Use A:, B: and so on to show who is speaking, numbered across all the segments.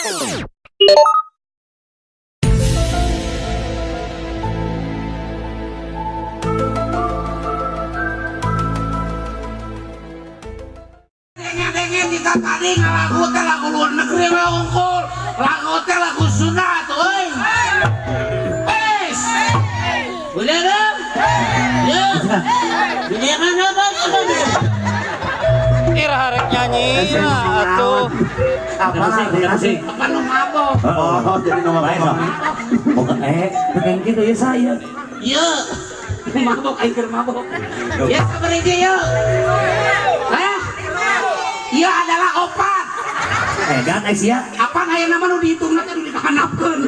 A: Dengen-dengen kita tadi ngalagu teh lagu luar negeri mah unggul. Lagu teh lagu Sunda tuh euy. Wes. Udah dong? Ya. Ini mana apa?
B: Ira harek nyanyi atuh.
C: Apa sih?
A: Apa nu mabok?
C: Oh, jadi nu mabok.
D: Bukan gitu ya saya.
A: Iya. Nu mabok aing keur mabok. Ya sabar aja ya. Hah? Iya adalah opat.
D: Dan Aisyah.
A: Apa aya nama nu dihitungna teh nu dikahanapkeun.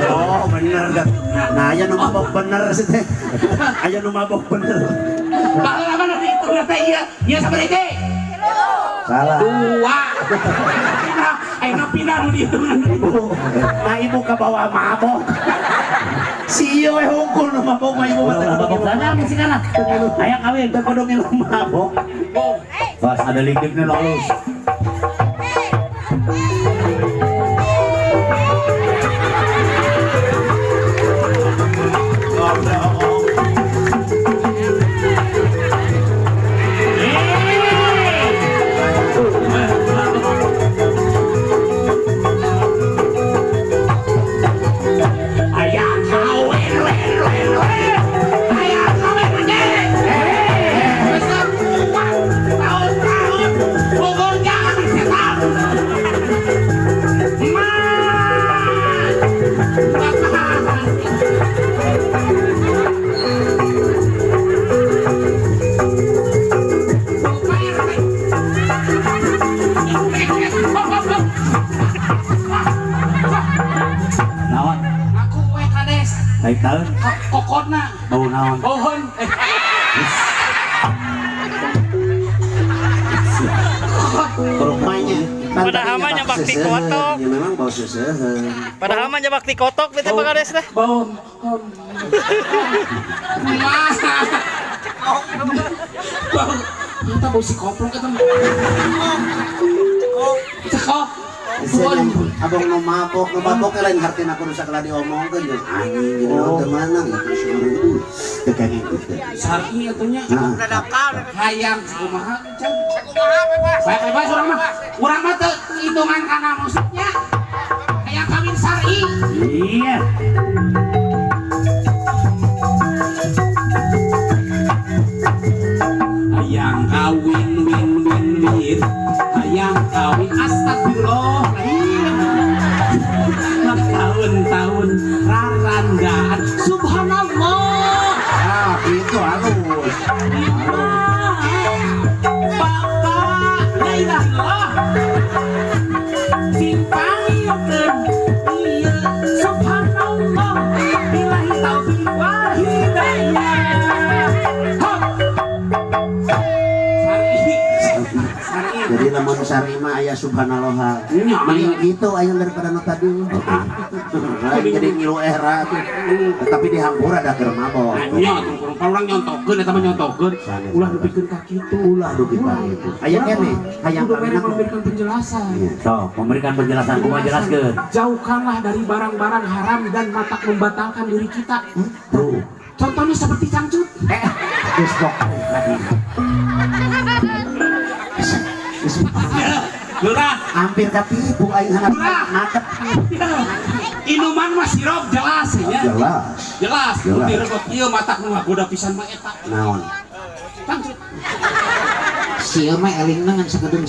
C: Oh, bener kan. Nah, aya nu mabok bener sih teh. Aya nu mabok bener.
A: Baheula mah nu dihitungna teh ieu. Ieu sabar aja.
C: Salah.
A: Dua. Pindah, ayeuna pindah nu dihitungna.
C: Ibu. Nah, ibu ka bawa mabok. Si ieu we hungkul nu mabok mah ibu mah teh
D: Ulah mabok sana mesti kana. Hayang kawin.
C: Teu kudu ngilu mabok.
D: Pas ada ligdiknya lulus.
A: Hayang kawin, win, win, win. Hayang kawin aja. Besar kuat, tahun-tahun, Bogor jangan setan. Ma.
D: Naon?
A: Aku we kades,
D: Naik tahun.
A: Kokotna,
D: Bau naon?
A: bohon.
C: Mainnya.
B: Padahal mah nyabak ti kotok.
C: Ya memang bau seuseuheun.
B: Padahal mah nyabak ti kotok teh Pak Kades teh.
A: Bom. Mah. Bau. Kita bau si koplok eta mah. Cekok.
C: Abang nu mabok, nu mabok lain hartina kudu sakala diomongkeun jeung anjing jeung naon teu meunang gitu seueur. Teu kenging gitu.
A: Sarki atuh nya.
C: Nah,
A: Hayang kumaha can. Bae bebas urang mah. Urang mah teu hitungan kana musiknya. Hayang kawin syar'i.
D: Iya.
A: Hayang kawin win win win. Hayang kawin astagfirullah. Tahun-tahun rarandaan. Subhanallah.
C: ah gitu halus.
A: Bapak, la ilaha illallah. Sing pangilkeun ieu subhanallah. Billahi taufiq wal hidayah. Hop. Sari. Sari.
C: Jadi lamun syar'i mah aya subhanallah.
A: Nya.
C: Mending gitu aya daripada nu tadi. Lain jadi ngilu era tuh. Tapi di hampura da keur mabok.
A: Nya atuh kalau urang nyontokeun eta mah nyontokeun. Ulah dupikeun ka kitu.
C: Ulah dugi ka kitu. Aya keneh hayang
A: Kudu
C: kawin
A: mere memberikan penjelasan.
D: Sok, memberikan penjelasan kumaha jelaskeun.
A: Jauhkanlah dari barang-barang haram dan matak membatalkan diri kita.
D: Tuh.
A: Contohnya seperti cangcut.
C: Geus bok lagi.
A: Lurah,
C: Hampir katipu aing hanap
A: Lurah.
C: nakep.
A: Inuman mah sirup jelas ya.
C: Jelas.
A: Jelas.
C: Jelas.
A: Direbut ieu matak nu ngagoda pisan mah eta.
C: Naon?
A: Cangcut.
E: Sia mah elingna ngan sakedeng.